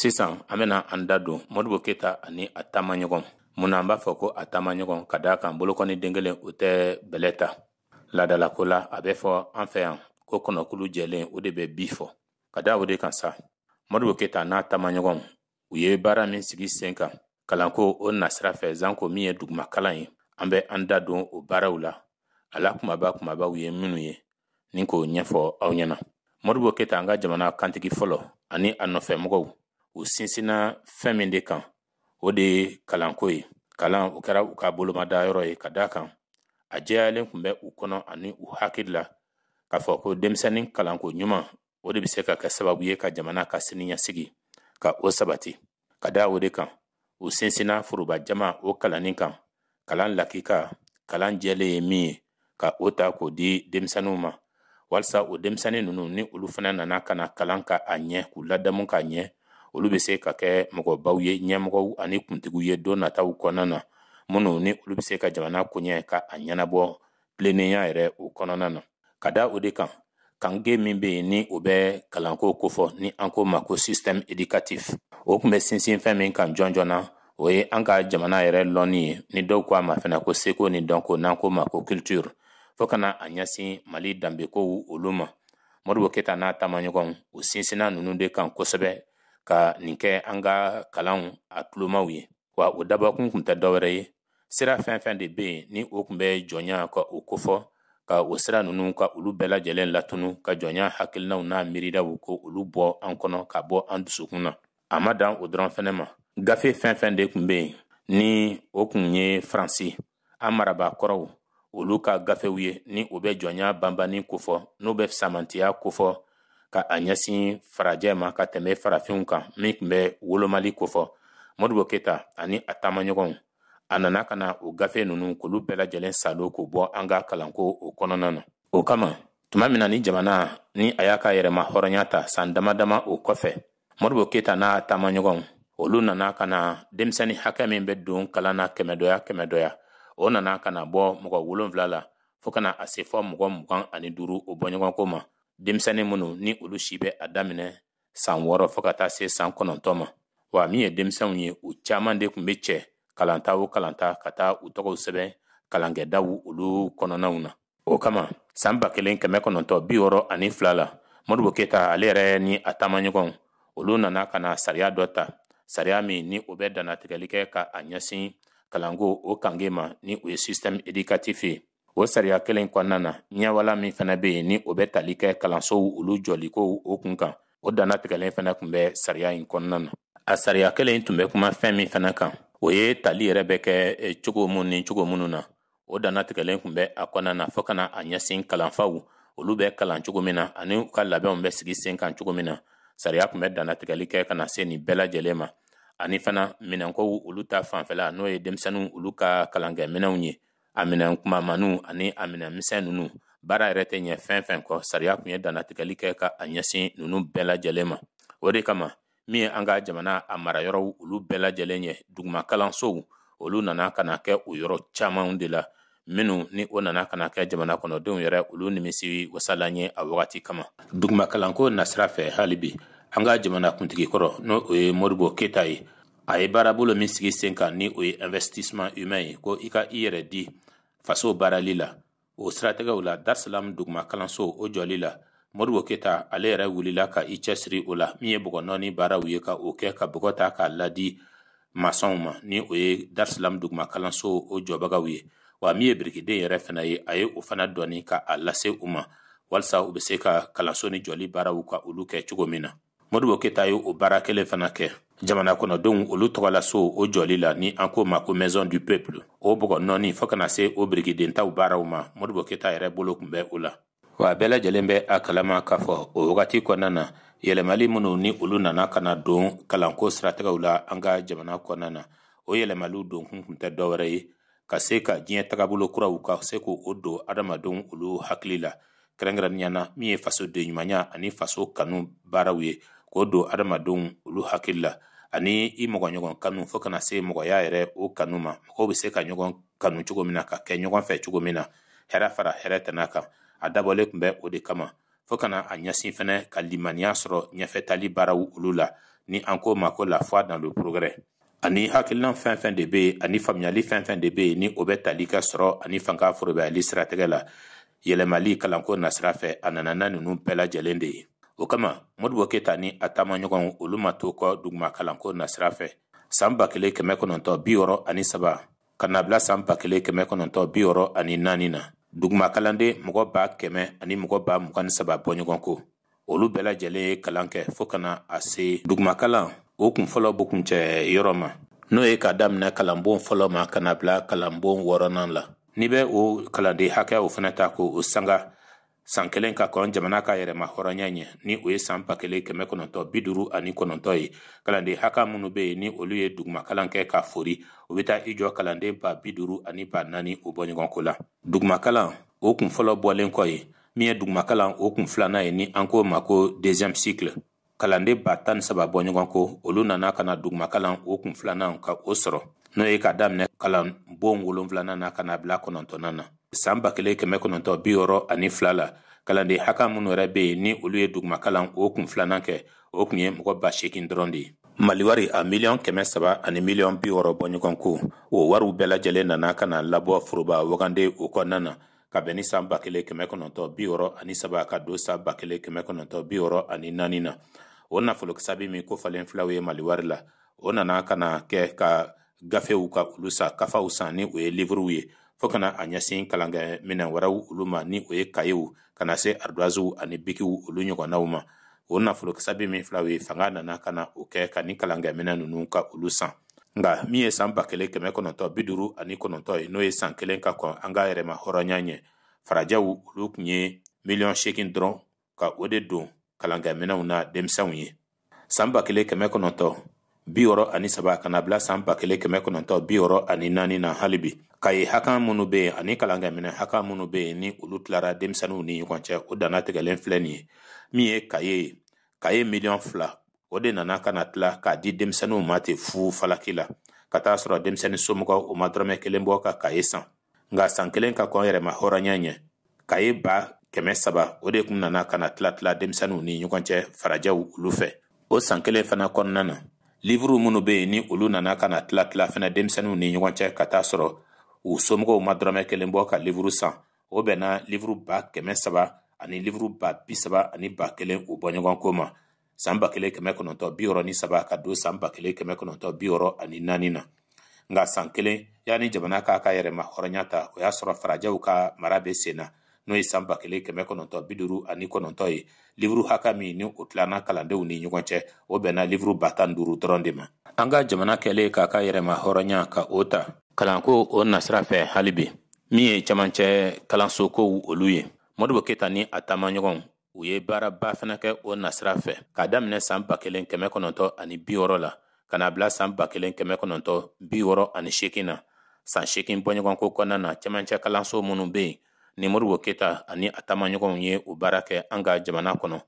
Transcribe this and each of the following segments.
Sisan an bɛna an da don Modibo Keyita ani a taamaɲɔgɔn. Mun na an b'a fɔ ko a taamaɲɔgɔn? Ka d'a kan bolokɔni den kelen o tɛ bɛlɛ ta. Laadalako la, a bɛ fɔ an fɛ yan ko kɔnɔkulu jɛlen, o de bɛ bi fɔ. Ka da o de kan sa, Modibo Keyita n'a taamaɲɔgɔn, u ye baara min sigi sen kan kalanko o nasira fɛ, zanko min ye dugumakalan ye, an bɛ an da don o baaraw la, a la kumaba kumabaw ye minnu ye, ni k'o ɲɛfɔ aw ɲɛna. Modibo Keyita, an ka jamana kantigi fɔlɔ, ani a nɔfɛmɔgɔw, u sinsinna fɛn min de kan, o de ye kalanko ye. Kalan, o kɛra u ka bolomada yɔrɔ ye, ka d'a kan a jɛyalen tun bɛ u kɔnɔ ani u hakili la k'a fɔ ko denmisɛnnin kalanko ɲuman, o de bɛ se ka kɛ sababu ye ka jamana ka siniɲɛsigi ka o sabati. Ka da o de kan, u sinsinna foroba jama o kalanni kan, kalan lakika, kalan jɛlen ye min ye, ka o ta k'o di denmisɛnninw ma, walisa o denmisɛnnin ninnu, ni olu fana nana ka na kalan ka a ɲɛ, k'u ladamu ka ɲɛ, olu bɛ se ka kɛ mɔgɔbaw ye, ɲɛmɔgɔw ani kuntigiw ye don nataw kɔnɔna na, minnu ni olu bɛ se ka jamana koɲɛ ka a ɲɛnabɔ tilennenya yɛrɛ o kɔnɔna na. Ka da o de kan, kange min bɛ yen ni o bɛ kalanko kofɔ, ni an ko ma ko système éducatif, o tun bɛ sinsin fɛn min kan jɔn na, o ye an ka jamana yɛrɛ lɔnni ye, ni dɔw ko a ma fana ko seko ni dɔnko, n'an ko ma ko culture, fo ka na a ɲɛsin Mali danbekow olu ma. Modibo Keyita n'a taamaɲɔgɔnw, u sinsinna ninnu de kan kosɛbɛ ka nin kɛ an ka kalanw a tulomaw ye. Wa o dabɔkun tun tɛ dɔwɛrɛ ye, sira fɛn fɛn de bɛ yen ni o tun bɛ jɔnya ka o kofɔ, ka o sira ninnu ka olu bɛɛ lajɛlen latunu, ka jɔnya hakilinaw n'a miiridaw ko olu bɔ an kɔnɔ, ka bɔ an dusukun na. A ma dan o dɔrɔn fɛnɛ ma, gafe fɛn fɛn de tun bɛ yen ni o tun ye Faransi an marabaa kɔrɔw olu ka gafew ye, ni o bɛ jɔnya banbanni kofɔ, n'o bɛ samantiya kofɔ ka a ɲɛsin farajɛ ma ka tɛmɛ farafinw kan, min tun bɛ wolomali kofɔ, Modibo Keyita ani a taamaɲɔgɔnw, a nana ka na o gafe ninnu k'olu bɛɛ lajɛlen salo k'o bɔ an ka kalanko o kɔnɔna na. O kama, tuma min na ni jamana ni a y'a ka yɛrɛma hɔrɔnya ta san dama dama o kɔfɛ, Modibo Keyita n'a taamaɲɔgɔnw, olu nana ka na denmisɛnnin hakɛ min bɛ don kalan na kɛmɛdɔya kɛmɛdɔya, o nana ka na bɔ mɔgɔ 7 la fo ka na a se fɔ mɔgɔ 25 o bɔɲɔgɔnko ma, denmisɛnnin minnu ni olu si bɛ a daminɛ san 6 fo ka taa se san 9 ma. Wa min ye denmisɛnw ye, u caman de tun bɛ cɛ kalanta o kalanta ka taa u tɔgɔw sɛbɛn kalankɛdaw olu kɔnɔnaw na. O kama, san 1962 la, Modibo Keyita ale yɛrɛ ni a taamaɲɔgɔnw, olu nana ka na sariya dɔ ta, sariya min ni o bɛ dannatigɛli kɛ ka a ɲɛsin kalanko o kange ma, ni o ye système éducatif ye. O sariya kelen kɔnɔna na, ɲɛwala min fana bɛ yen ni o bɛ tali kɛ kalansow olu jɔlikow o kun kan, o dannatigɛlen fana tun bɛ sariya in kɔnɔna na. A sariya kelen tun bɛ kuma fɛn min fana kan, o ye tali yɛrɛ bɛ kɛ cogo mun ni cogo minnu na, o dannatigɛlen tun bɛ a kɔnɔna na, fo ka na a ɲɛsin kalanfaw olu bɛ kalan cogo min na ani u ka labɛnw bɛ sigi sen kan cogo min na. Sariya tun bɛ dannatigɛli kɛ ka na se nin bɛɛ lajɛlen ma. Ani fana minɛnkow olu ta fanfɛla, n'o ye denmisɛnninw olu ka kalankɛminɛnw ye, a minɛn kumamaniw ani a minɛn misɛn ninnu, baara yɛrɛ tɛ ɲɛ fɛn fɛn kɔ, sariya tun ye dannatigɛli kɛ ka a ɲɛsin ninnu bɛɛ lajɛlen ma. O de kama, min ye an ka jamana a marayɔrɔw olu bɛɛ lajɛlen ye, duguma kalansow olu nana ka na kɛ o yɔrɔ camanw de la, minnu ni o nana ka na kɛ jamana kɔnɔdenw yɛrɛ olu nimisi wasalan ye a wagati kama. Duguma kalanko nasira fɛ, hali bi an ka jamana kuntigi kɔrɔ, n'o o ye Modibo Keyita ye, a ye baarabolo min sigi sen kan, ni o ye investissement humain ye, ko i ka i yɛrɛ di faso baarali la, o siratigɛw la, Darsalam duguma kalanso o jɔli la, Modibo Keyita ale yɛrɛ wulila ka i cɛsiri o la. Min ye bɔgɔ baaraw ye, ka o kɛ ka bɔgɔ ta k'a ladi masɔnw ma, ni o ye Darsalam duguma kalanso o jɔbagaw ye. Wa min ye birikiden yɛrɛ fana ye, a ye o fana dɔɔni ka a lase u ma, walasa u bɛ se ka kalanso ni jɔli baaraw ka olu kɛ cogo min na. Modibo Keyita ye o baara kelen fana kɛ jamana kɔnɔdenw olu tɔgɔlaso o jɔli la, ni an ko ma ko Maison du Peuple, o bɔgɔ nɔɔni fo kana se o birikidentaw baaraw ma, Modibo Keyita yɛrɛ bolo tun bɛ o la. Wa bɛɛ lajɛlen bɛ a kalama k'a fɔ o wagati kɔnɔna na, yɛlɛmali minnu ni olu nana ka na don kalanko siratigɛw la an ka jamana kɔnɔna na, o yɛlɛmaliw donkun tun tɛ dɔwɛrɛ ye ka se ka diɲɛ tagabolo kuraw ka se k'o don adamadenw olu hakili la, kɛrɛnkɛrɛnnenya na min ye fasoden ɲumanya ani faso kanu baaraw ye, k'o don adamadenw olu hakili la, ani i mɔgɔ ɲɔgɔn kanu fo kana se mɔgɔya yɛrɛ o kanu ma, mɔgɔw bɛ se ka ɲɔgɔn kanu cogo min na, ka kɛ ɲɔgɔn fɛ cogo min na, hɛrɛ fara hɛrɛ tɛna kan. A dabɔlen tun bɛ o de kama. fo ka na a ɲɛsin fɛnɛ ka limaniya sɔrɔ ɲɛfɛtali baaraw olu la, ni an k'o ma ko la foi dans le progrès. Ani hakilina fɛn fɛn de bɛ yen, ani faamuyali fɛn fɛn de bɛ yen, ni o bɛ tali kɛ sɔrɔ ani fanga forobayali siratigɛ la, yɛlɛmali kalanko nasira fɛ, a nana n'a ninnu bɛɛ lajɛlen de ye. O kama Modibo Keyita ni a taamaɲɔgɔnw olu ma to kɔ duguma kalanko nasira fɛ. San 1963 ka na bila san 1964 na, duguma kalanden mɔgɔ 100 000 ani mɔgɔ 23 000 bɔɲɔgɔn ko, olu bɛɛ lajɛlen ye kalan kɛ fo ka na a se duguma kalan o kun fɔlɔ b'o kun cɛ yɔrɔ ma, n'o ye ka daminɛ kalanbon fɔlɔ ma ka na bila kalanbon wɔɔrɔnan la. N'i bɛ o kalanden hakɛ o fana ta k'o sanga san kelen ka kɔn jamana ka yɛrɛma hɔrɔnya ɲɛ, ni o ye san 1959 ye, kalanden hakɛ minnu bɛ yen ni olu ye duguma kalan kɛ ka fori, o bɛ taa i jɔ kalanden 50 000 ani 4 000 o bɔɲɔgɔn ko la. Duguma kalan o kun fɔlɔ bɔlen kɔ ye, min ye duguma kalan o kun filanan ye, ni an k'o ma ko deuxième cycle, kalanden 13 000 bɔɲɔgɔn ko, olu nana ka na duguma kalan o kun filanan ka o sɔrɔ, n'o ye ka daminɛ kalanbon wolonfilanan na ka na bila kɔnɔntɔnnan na. San 1962 la, kalanden hakɛ minnu yɛrɛ bɛ yen ni olu ye duguma kalan o kun filanan kɛ, o tun ye mɔgɔ 8 000 dɔrɔn de ye. Mali wari a 300 miliyɔn ani 60 miliyɔn bɔɲɔgɔn ko, o wariw bɛɛ lajɛlen nana ka na labɔ foroba wagande o kɔnɔna na, ka bɛn ni san 1963 ka don san 1964 na. O nafolo kasabi min ko falen filaw ye Mali wari la, o nana ka na kɛ ka gafew ka olu san, kafaw san, ni o ye livrew ye, fo kana a ɲɛsin kalankɛ minɛn wɛrɛw olu ma, ni o ye kayew, ka na se ardoisew ani bikiw olu ɲɔgɔnnaw ma. O nafolo kasabi min filaw ye, fanga nana ka na o kɛ ka ni kalankɛ minɛn ninnu ka olu san. Nka min ye san 1959 ye, n'o ye san kelen ka kɔn an ka yɛrɛma hɔrɔnya ɲɛ, farajɛw olu tun ye 8 miliyɔn dɔrɔn ka o de don kalankɛminɛnw na denmisɛnw ye. San 1963 ka na bila san 1964 na, hali bi kaye hakɛ minnu bɛ yen ani kalankɛminɛ hakɛ minnu bɛ yen ni olu tilara denmisɛnninw ni ɲɔgɔn cɛ, o dannatigɛlen filɛ nin ye. Min ye kaye ye, kaye 2 miliyɔn, o de nana ka na tila k'a di denmisɛnninw ma ten fu falaki la, ka taa sɔrɔ denmisɛnnin somɔgɔw o ma dɔrɔmɛ kelen bɔ ka kaye san. Nka san kelen ka kɔn yɛrɛma hɔrɔnya ɲɛ, kaye 300 000, o de tun nana ka na tila tila denmisɛnninw ni ɲɔgɔn cɛ farajɛw olu fɛ. O san kelen fana kɔnɔna na, livuru minnu bɛ yen ni olu nana ka na tila tila fana denmisɛnninw ni ɲɔgɔn cɛ, ka taa sɔrɔ u somɔgɔw ma dɔrɔmɛ kelen bɔ ka livuru san, o bɛnna livuru 300 000 ani livuru 31 000 o bɔɲɔgɔn ko ma, san 1963 ka don san 1964 na. Nka san kelen yanni jamana k'a ka yɛrɛma hɔrɔnya ta, o y'a sɔrɔ farajɛw ka mara bɛ sen na, n'o ye san 1959 ye, livuru hakɛ min ni o tilanna kalandenw ni ɲɔgɔn cɛ, o bɛnna livuru 15 000 dɔrɔn de ma. An ka jamana kɛlen k'a ka yɛrɛma hɔrɔnya ka o ta, kalanko o nasira fɛ hali bi, min ye camancɛ kalanso kow olu ye, Modibo Keyita ni a taamaɲɔgɔnw u ye baaraba fana kɛ o nasira fɛ, k'a daminɛ san 1960 la ka na bila san 1968 na. San 8 bɔɲɔgɔnko kɔnɔna na, camancɛ kalanso minnu bɛ yen ni Modibo Keyita ani a taamaɲɔgɔnw ye o baara kɛ an ka jamana kɔnɔ,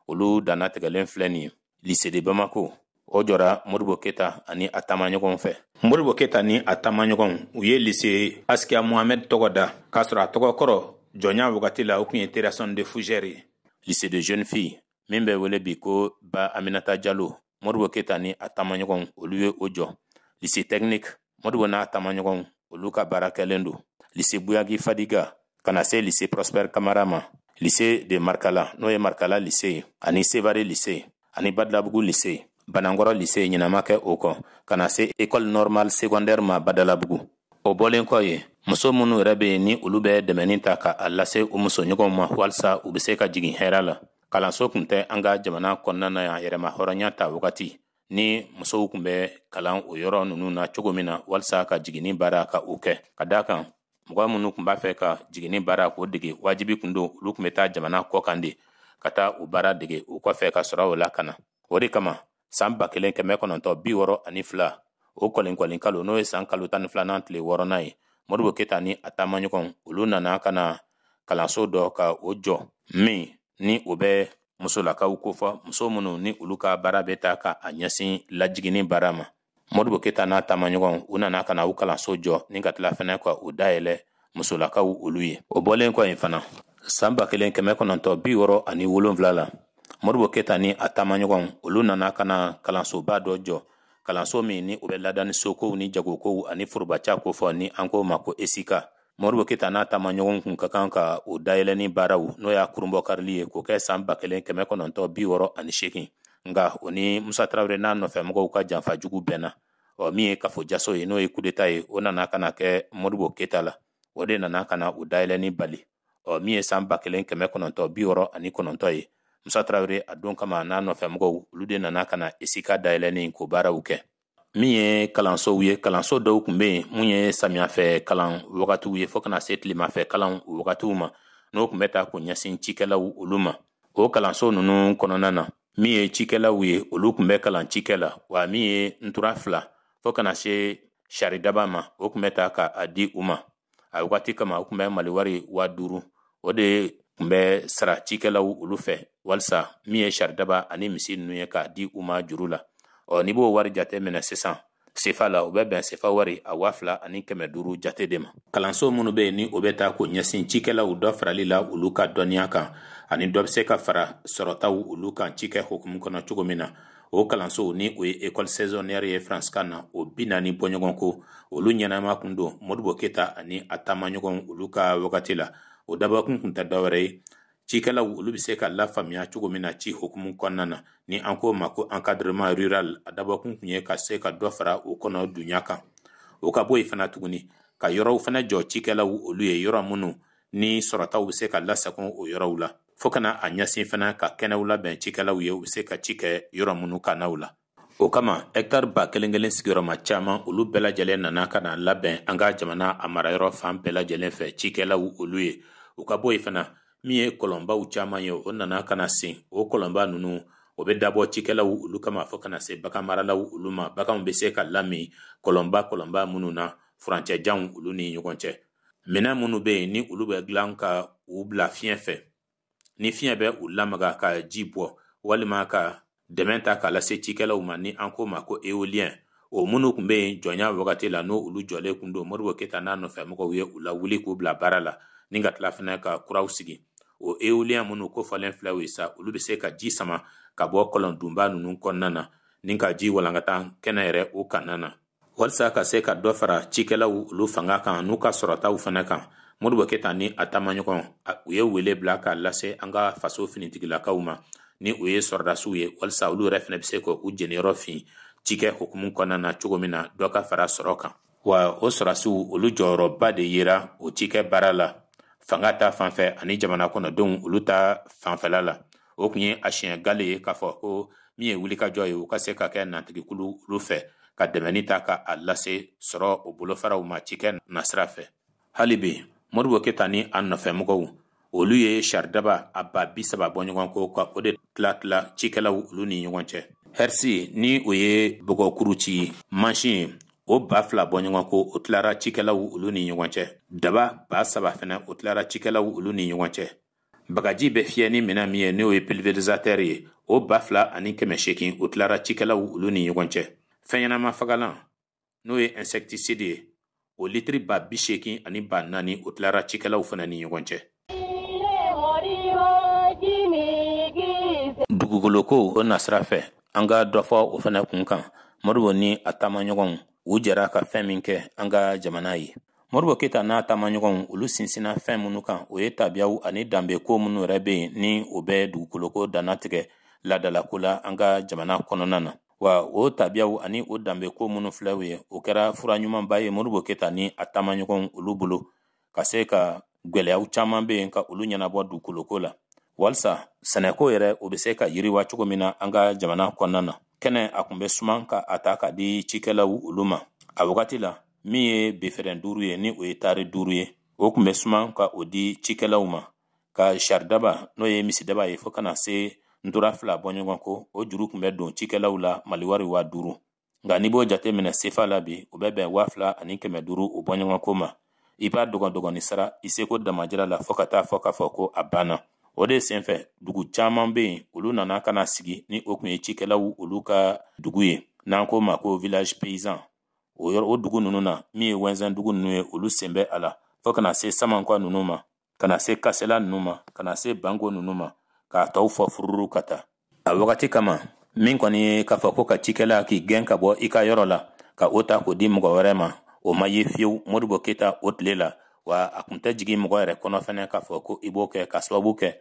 olu dannatigɛlen filɛ nin ye. Lycée de Bamako, o jɔra Modibo Keyita ani a taamaɲɔgɔnw fɛ. Modibo Keyita ni a taamaɲɔgɔnw u ye lycée Askia Mohamed tɔgɔ da, k'a sɔrɔ a tɔgɔ kɔrɔ jɔnya wagati la, o tun ye Terrasson de Fougère ye. Lycée de jeunes filles min bɛ wele bi ko Ba Aminata Jalo, Modibo Keyita ni a taamaɲɔgɔnw olu ye o jɔ. Lycée technique, Modibo n'a taamaɲɔgɔnw olu ka baara kɛlen don. Lycée Bouyagui Fadiga, ka na se lycée Prosper Kamara ma. Lycée de Markala, n'o ye Markala lycée ye, ani Sevare lycée ani Badalabugu lycée, Banankɔrɔ lycée ɲinama kɛ o kɔ, ka na se école normale secondaire ma Badalabugu. O bɔlen kɔ ye, muso minnu yɛrɛ bɛ yen ni olu bɛ dɛmɛni ta ka a lase u musoɲɔgɔnw ma walasa u bɛ se ka jigin hɛrɛ la, kalanso tun tɛ an ka jamana kɔnɔna na yan yɛrɛma hɔrɔnya ta wagati, ni musow tun bɛ kalan o yɔrɔ ninnu na cogo min na walasa ka jiginni baara ka o kɛ. Ka d'a kan mɔgɔ minnu tun b'a fɛ ka jiginni baara k'o dege, wajibi tun don olu tun bɛ taa jamana kɔ kan de ka taa o baara dege, o kɔfɛ ka sɔrɔ o la ka na. O de kama san 1962, o kɔlenkɔlen kalo, n'o ye san kalo 12nan tile 6nan ye, Modibo Keyita ni a taamaɲɔgɔnw olu nana ka na kalanso dɔ ka o jɔ min ni o bɛ musolakaw kofɔ, muso minnu ni olu ka baara bɛ ta ka a ɲɛsin lajiginni baara ma. Modibo Keyita n'a taamaɲɔgɔnw u nana ka na u kalanso jɔ ni ka tila fɛnɛ ka o dayɛlɛ musolakaw olu ye. O bɔlen kɔ yen fana, San 1967 la, Modibo Keyita ni a taamaɲɔgɔn, olu nana ka na kalansoba dɔ jɔ, kalanso min ni o bɛ ladani sokow ni jagokow ani forobaca kofɔ, ni an k'o ma ko ESICA. Modibo Keyita n'a taamaɲɔgɔn kun ka kan ka o dayɛlɛni baaraw, n'o y'a kurunbɔkarili ye, k'o kɛ san 1968. Nka o ni Musa Tarawele n'a nɔfɛmɔgɔw ka janfa jugu bɛnna. Ɔ, min ye kafo jaso ye, n'o ye kudeta ye, o nana ka na kɛ Modibo Keyita la, o de nana ka na o dayɛlɛni bali. Ɔ, min ye san 1969 ye, Musa Tarawele a don kama n'a nɔfɛmɔgɔw, olu de nana ka na ESICA dayɛlɛni k'o baaraw kɛ. Min ye kalansow ye, kalanso dɔw tun bɛ yen mun ye samiyafɛ kalan wagatiw ye fo ka na se tilemafɛ kalan wagatiw ma, n'o tun bɛ ta k'o ɲɛsin cikɛlaw olu ma. O kalanso ninnu kɔnɔna na, min ye cikɛlaw ye, olu tun bɛ kalan cikɛ la wa. Min ye ntura 2 fo ka na se saridaba ma, o tun bɛ ta ka a di u ma. A wagati kama, o tun bɛ Mali wari 5000, o de tun bɛ sara cikɛlaw olu fɛ, walisa min ye saridaba ani misi ninnu ye, k'a di u ma juru la. Ɔ, n'i b'o wari jate minɛ sisan sefa la, o bɛ bɛn sefa wari a 2500 jate de ma. Kalanso minnu bɛ yen ni o bɛ taa k'o ɲɛsin cikɛlaw dɔ farali la olu ka dɔnniya kan, ani dɔ bɛ se ka fara sɔrɔtaw olu kan cikɛ hukumu kɔnɔ cogo min na, o kalansow, ni o ye école saisonnière ye faransikan na, o 40 bɔɲɔgɔn ko, olu ɲɛnama kun don Modibo Keyita ani a taamaɲɔgɔnw olu ka wagati la. O dabɔkun kun tɛ dɔwɛrɛ ye, cikɛlaw olu bɛ se ka lafaamuya cogo min na ci hukumu kɔnɔna na, ni an k'o ma ko encadrement rural. A dabɔkun kun ye ka se ka dɔ fara o kɔnɔ dunya kan. O ka bɔ yen fana tuguni, ka yɔrɔw fana jɔ cikɛlaw olu ye, yɔrɔ minnu ni sɔrɔtaw bɛ se ka lasago o yɔrɔw la, fo kana a ɲɛsin fana ka kɛnɛw labɛn cikɛlaw ye, u bɛ se ka ci kɛ yɔrɔ minnu kannaw la. O kama, hɛkitari 1000 1 sigiyɔrɔma caman, olu bɛɛ lajɛlen nana ka na labɛn an ka jamana a marayɔrɔ fan bɛɛ lajɛlen fɛ cikɛlaw olu ye. U ka bɔ yen fana, min ye kɔlɔnbaw caman ye, o nana ka na sen. O kɔlɔnba ninnu, o bɛ dabɔ cikɛlaw olu kama fo kana se bagan maralaw olu ma, baganw bɛ se ka lamin kɔlɔnba minnu na furancɛjanw olu ni ɲɔgɔn cɛ. Minɛn minnu bɛ yen ni olu bɛ dilan ka u bila fiɲɛ fɛ, ni fiɲɛ bɛ u lamaga ka ji bɔ, walima ka dɛmɛ ta k'a lase cikɛlaw ma, ni an k'o ma ko éolien, o minnu tun bɛ yen jɔnya wagati la, n'o olu jɔlen kun don, Modibo Keyita n'a nɔfɛ mɔgɔw ye u lawuli k'u bila baara la, ni ka tila fana ka kuraw sigi. O éolien minnu ko fɔlen filɛ o ye sa, olu bɛ se ka ji sama ka bɔ kɔlɔn dunba ninnu kɔnɔna na, ni ka ji walankata kɛnɛ yɛrɛ o kanna na, walisa ka se ka dɔ fara cikɛlaw olu fanga kan n'u ka sɔrɔtaw fana kan. Modibo Keyita ni a taamaɲɔgɔn, u ye wele bila k'a lase an ka faso finitigilakaw ma, ni o ye sɔrɔdasiw ye, walisa olu yɛrɛ fana bɛ se ka u jeniyɔrɔ fin cikɛ hukumu kɔnɔna na cogo min na, dɔ ka fara sɔrɔ kan. Wa o sɔrɔdasiw olu jɔyɔrɔba de yera o cikɛ baara la, fanga ta fanfɛ ani jamana kɔnɔdenw olu ta fanfɛla la. O tun ye a siɲɛ gale ye k'a fɔ ko min ye wulikajɔ ye, u ka se ka kɛ natigikulu olu fɛ ka dɛmɛni ta ka a lase sɔrɔ o bolofaraw ma cikɛ nasira fɛ. Hali bi, Modibo Keyita ni a nɔfɛmɔgɔw, olu ye saridaba a 30 000 bɔ ɲɔgɔn ko, ka o de tila tila cikɛlaw olu ni ɲɔgɔn cɛ. Herse, ni o ye bɔgɔkuru ci mansin ye, o 2000 bɔ ɲɔgɔn ko, o tilara cikɛlaw olu ni ɲɔgɔn cɛ. Daba 3000 fana, o tilara cikɛlaw olu ni ɲɔgɔn cɛ. Bagaji bɛ fiyɛ ni minɛn min ye, n'o ye pulvérisateur ye, o 2800, o tilara cikɛlaw olu ni ɲɔgɔn cɛ. Fɛn ɲɛnama fagalan, n'o ye insecticide ye, o litiri 84,000, o tilara cikɛlaw fana ni ɲɔgɔn cɛ. Dugukolo ko o nasira fɛ, an ka dɔ fɔ o fana kun kan. Modibo ni a taamaɲɔgɔnw, u jɛra ka fɛn min kɛ an ka jamana ye, Modibo Keyita n'a taamaɲɔgɔnw, olu sinsinna fɛn minnu kan, o ye tabiyaw ani danbeko minnu yɛrɛ bɛ yen ni o bɛ dugukoloko dannatigɛ laadalako la an ka jamana kɔnɔna na. Wa o tabiyaw ani o danbeko minnu filɛw ye, o kɛra fura ɲumanba ye Modibo Keyita ni a taamaɲɔgɔnw olu bolo, ka se ka gwɛlɛyaw caman bɛ yen ka olu ɲɛnabɔ dugukoloko la, walisa sɛnɛko yɛrɛ o bɛ se ka yiriwa cogo min na an ka jamana kɔnɔna na. Kɛnɛ a tun bɛ suman ka a ta ka di cikɛlaw olu ma. A wagati la, min ye befɛrɛn 5 ye, ni o ye taari 5 ye, o tun bɛ suman ka o di cikɛlaw ma, ka saridaba, n'o ye misidaba ye, fo ka na se ntura 2 bɔ ɲɔgɔn ko, o juru tun bɛ don cikɛlaw la Mali wari 5000. Nka n'i b'o jate minɛ sefa la bi, o bɛ bɛn 2500 o bɔ ɲɔgɔn ko ma. I b'a dɔgɔn dɔgɔnin sara i seko damajira la, fo ka taa fɔ k'a fɔ ko a banna. O de senfɛ, dugu caman bɛ yen, olu nana ka na sigi, ni o tun ye cikɛlaw olu ka dugu ye, n'an k'o ma ko village paysan. O yɔrɔ, o dugu ninnu na, min ye wɛnzɛn dugu ninnu ye, olu sen bɛ a la, fo kana se Samankwa ninnu ma. Ka na se Kasela ninnu ma, ka na se Bango ninnu ma, k'a tɔw fɔ fururu ka taa. A wagati kama, min kɔni ye k'a fɔ ko ka cikɛla k'i gɛn ka bɔ i ka yɔrɔ la, ka o ta k'o di mɔgɔ wɛrɛ ma, o ma ye fiyewu Modibo Keyita o tile la. Wa a tun tɛ jigin mɔgɔ yɛrɛ kɔnɔ fɛnɛ k'a fɔ ko i b'o kɛ, ka sababu kɛ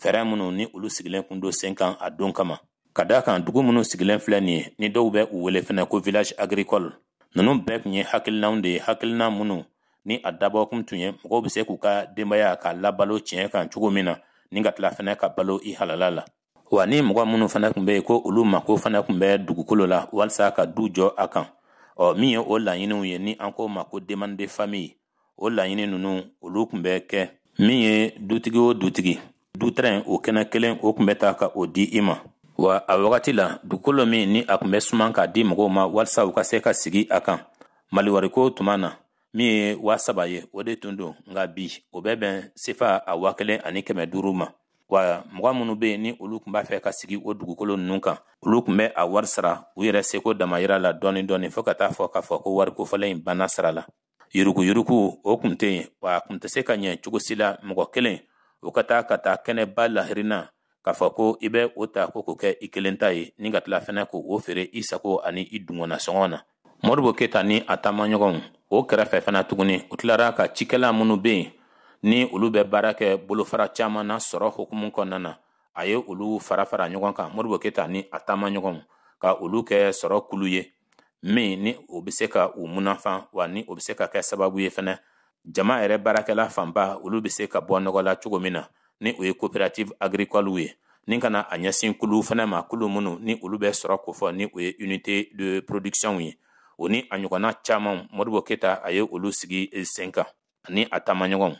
fɛɛrɛ minnu ni olu sigilen kun don sen kan a don kama. Ka d'a kan dugu minnu sigilen filɛ nin ye, ni dɔw bɛ u wele fɛnɛ ko village agricole, ninnu bɛɛ tun ye hakilinaw de ye, hakilina minnu ni a dabɔkun tun ye mɔgɔw bɛ se k'u ka denbaya ka labalo tiɲɛ kan cogo min na, ni ka tila fɛnɛ ka balo i halala la. Wa ni mɔgɔ minnu fana tun bɛ yen ko olu mako fana tun bɛ dugukolo la walisa ka du jɔ a kan, ɔ min ye o laɲiniw ye ni an k'o ma ko demande de famille, o laɲini ninnu olu tun bɛ kɛ min ye dutigi o dutigi dutɛrɛn o kɛnɛ kelen o tun bɛ ta ka o di i ma. Wa a wagati la dugukolo min ni a tun bɛ suman k'a di mɔgɔw ma walisa u ka se ka sigi a kan maliwariko tuma na, min ye 3000 ye, o de tun don. Nka bi o bɛ bɛn sefa a 1500 ma. Wa mɔgɔ minnu bɛ yen ni olu tun b'a fɛ ka sigi o dugukolo ninnu kan, olu tun bɛ a wari sara u yɛrɛ seko damayira la dɔɔni dɔɔni, fo ka taa fɔ k'a fɔ ko wari kofɔlen in banna sara la. Yuruguyurugu o tun tɛ yen, wa a tun tɛ se ka ɲɛ cogo si la mɔgɔ kelen o ka taa ka taa kɛnɛba lahirina k'a fɔ ko i bɛ o ta ko k'o kɛ i kelen ta ye, ni ka tila fɛnɛ k'o feere i sago ani i dungɔnna sɔngɔ na. Modibo Keyita ni a taamaɲɔgɔnw o kɛrɛfɛ fana tuguni, u tilara ka cikɛla minnu bɛ yen ni olu bɛ baara kɛ bolofara caman na sɔrɔ hukumu kɔnɔna na, a ye olu fara fara ɲɔgɔn kan, Modibo Keyita ni a taamaɲɔgɔnw, ka olu kɛ sɔrɔ kulu ye min ni o bɛ se ka u munafan, wa ni o bɛ se ka kɛ sababu ye fɛnɛ jama yɛrɛ baarakɛla fanba olu bɛ se ka bɔ nɔgɔ la cogo min na, ni o ye coopérative agricole ye, ni ka na a ɲɛsin kulu fɛnɛ ma, kulu minnu ni olu bɛ sɔrɔ kofɔ ni o ye unité de production ye, o ni a ɲɔgɔnna caman. Modibo Keyita a ye olu sigi sen kan ani a taamaɲɔgɔnw.